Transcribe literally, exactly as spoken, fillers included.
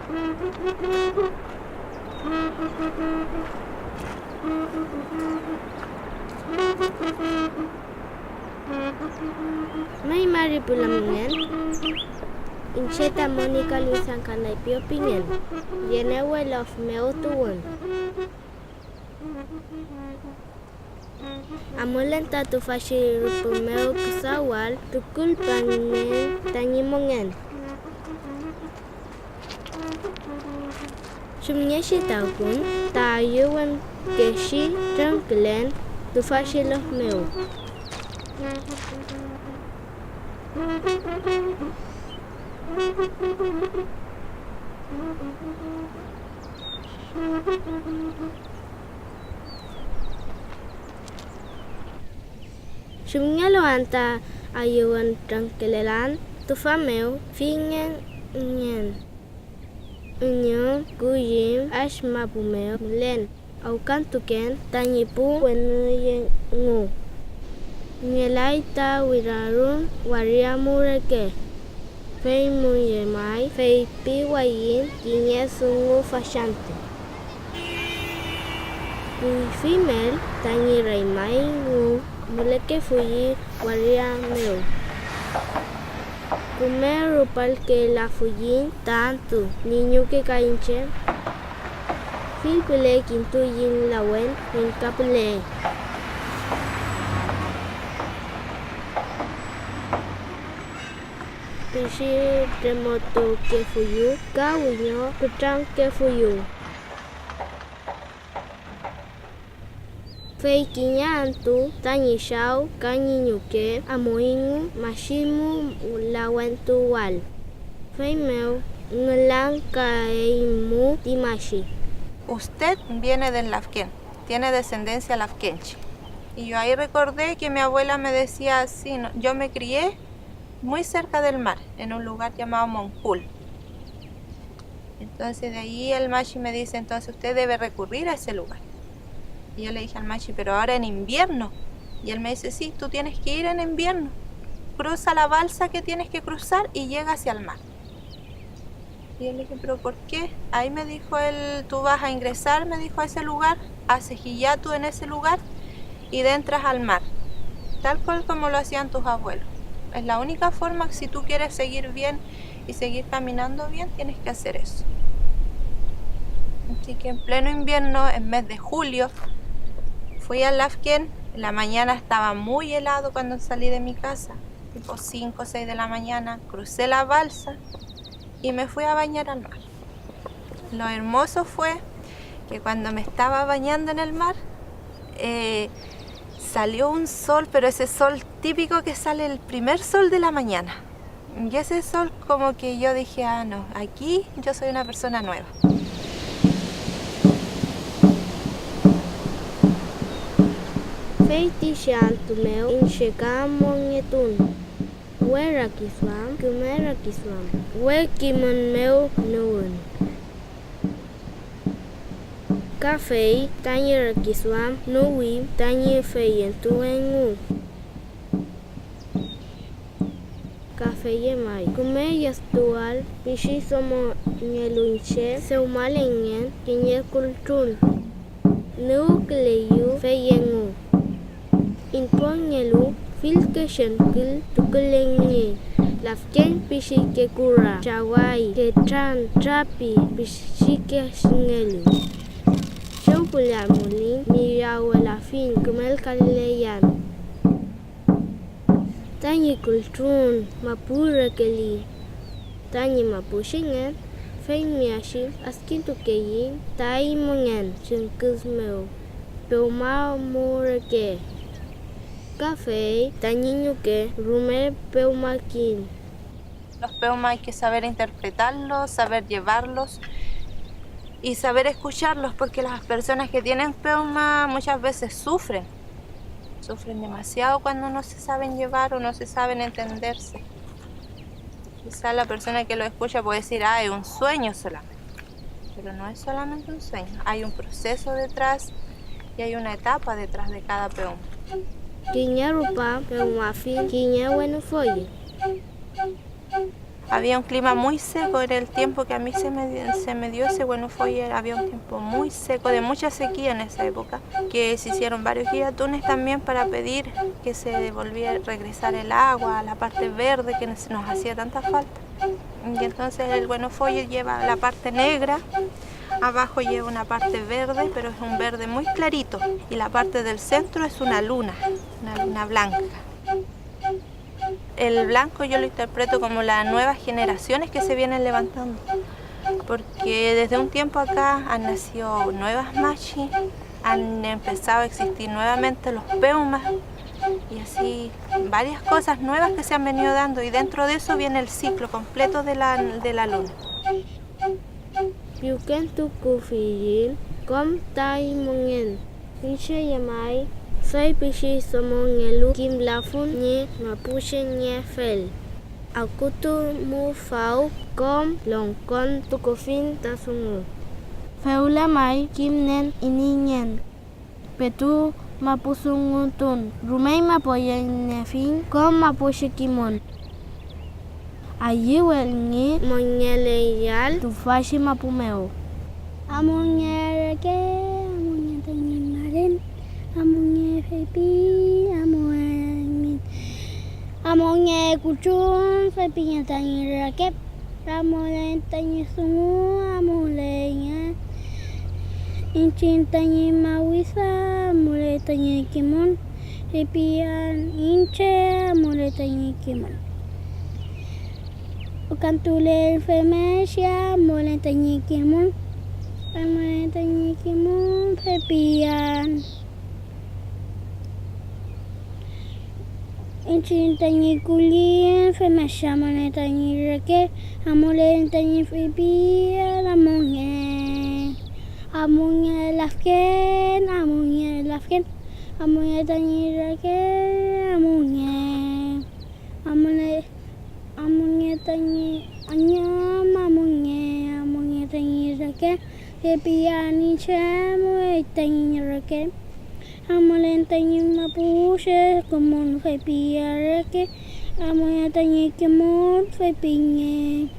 May mari pu lamngen. Iñche ta Monica Luis Ancanay Pio pingen, Yenewe lof mew tuwün. Amulen ta tüfachi rüpü mew küdawal, tukulpangün tañi mongen. Chumngechi ta akun ta ayüwün kechi tremkülen tüfachi lof mew. ¿Chumngelu anta ayüwün tremkülelan tüfa mew? Feyngenngen üñüm, kulliñ, ash mapu mew mülen awkantuken tañi pu wenüy engu. Ngelay ta wirarun waria mu reke. Fey mu llemay, feypiwayiñ kiñe dungu fachantü. Kuyfi mel tañi reymayngu mülekefuyi waria mew. Küme rupalkelafuyiñ ta antü ñi ñuke ka iñche. Fill püle kintuyiñ lawen, wingka püle. Pichi tremotukefuyu ka wiño kutrankefuyu. Fey kiñe antü tañi chaw ka ñi ñuke amuiñu machi mu lawentuwal, feymew ngülankaeymu ti machi. Usted viene del Lafken, tiene descendencia lafkenche. Y yo ahí recordé que mi abuela me decía así, ¿no? Yo me crié muy cerca del mar, en un lugar llamado Moncul. Entonces de ahí el machi me dice, entonces usted debe recurrir a ese lugar. Y yo le dije al machi, pero ahora en invierno. Y él me dice, sí, tú tienes que ir en invierno. Cruza la balsa que tienes que cruzar y llega hacia el mar. Y yo le dije, pero ¿por qué? Ahí me dijo él, tú vas a ingresar, me dijo, a ese lugar, haces hiyatu en ese lugar y entras al mar, tal cual como lo hacían tus abuelos. Es la única forma, si tú quieres seguir bien y seguir caminando bien, tienes que hacer eso. Así que en pleno invierno, en mes de julio, fui al Lafken. En la mañana estaba muy helado cuando salí de mi casa, tipo cinco o seis de la mañana, crucé la balsa y me fui a bañar al mar. Lo hermoso fue que cuando me estaba bañando en el mar, eh, salió un sol, pero ese sol típico que sale el primer sol de la mañana. Y ese sol como que yo dije, ah, no, aquí yo soy una persona nueva. Fey ti che antü mew iñche ka mongetun. We rakiduam, küme rakiduam, we kimün mew nüwün. Ka fey tañi rakiduam nüwi tañi feyentu engu. Ka feyemay, küme yafütuwal pichi domongelu iñche dewmalengen kiñe kultrun. Nüwküleyu fey engu. Inpongelu, fillke chemkül tukulengey, lafken pichike kura, traway, ketran, trapi pichike chingelu. Chew püle amuliñ, miyawelafiñ, kümelkaleyan. Tañi kultrun mapu rekeli tañi mapuchengen, femngechi adkintukeiñ taiñ mongen chemkün mew pewma mu reke. Ka fey tañi ñuke rume pewmakiñ. Los peuma hay que saber interpretarlos, saber llevarlos y saber escucharlos, porque las personas que tienen peuma muchas veces sufren. Sufren demasiado cuando no se saben llevar o no se saben entenderse. Quizá la persona que lo escucha puede decir, ah, es un sueño solamente. Pero no es solamente un sueño. Hay un proceso detrás y hay una etapa detrás de cada peuma. Kiñe rupa pewmafiñ kiñe wenu foye. Había un clima muy seco, era el tiempo que a mí se me, se me dio ese Guenofoyer, había un tiempo muy seco, de mucha sequía en esa época, que se hicieron varios guillatunes también para pedir que se devolviera, regresar el agua, la parte verde que nos, nos hacía tanta falta. Y entonces el Guenofoyer lleva la parte negra, abajo lleva una parte verde, pero es un verde muy clarito, y la parte del centro es una luna, una luna blanca. El blanco yo lo interpreto como las nuevas generaciones que se vienen levantando, porque desde un tiempo acá han nacido nuevas machi, han empezado a existir nuevamente los peumas, y así varias cosas nuevas que se han venido dando, y dentro de eso viene el ciclo completo de la, de la luna. Piwkentukufiyiñ kom taiñ mongen. Iñche llemay, fey pichi domongelu kimlafun ñi mapuchengefel. Akutumufaw kom longkontukufiñ ta dungu. Fewla may kimnen iney ngen. Petu mapudungutun, rumeñma poyeniefiñ kom mapuche kimün. Ayüwel ñi mongeleyal tüfachi mapu mew. Amunge reke, amunge tañi maren, amunge feypi, amunge, amunge kuchun, feypinge tañi reke. Amulen tañi dungu, amulen iñchiñ tañi mawida, amuley tañi kimün, feypian iñche, amuley tañi kimün. Okantulen femngechi, amulen tañi kimün, amulen tañi kimün, feypian. Iñchiñ tañi kulliñ, femngechi amulen tañi reke, amulen tañi feypiel: amunge, amunge lafken, amunge lafken, amunge tañi reke, amunge, amule, amunge tañi ñam, amunge, amunge tañi reke, feypian iñche, amuley tañi reke. Amulen tañi mapuche kimün, feypia reke, amulen tañi kimün, feypinge.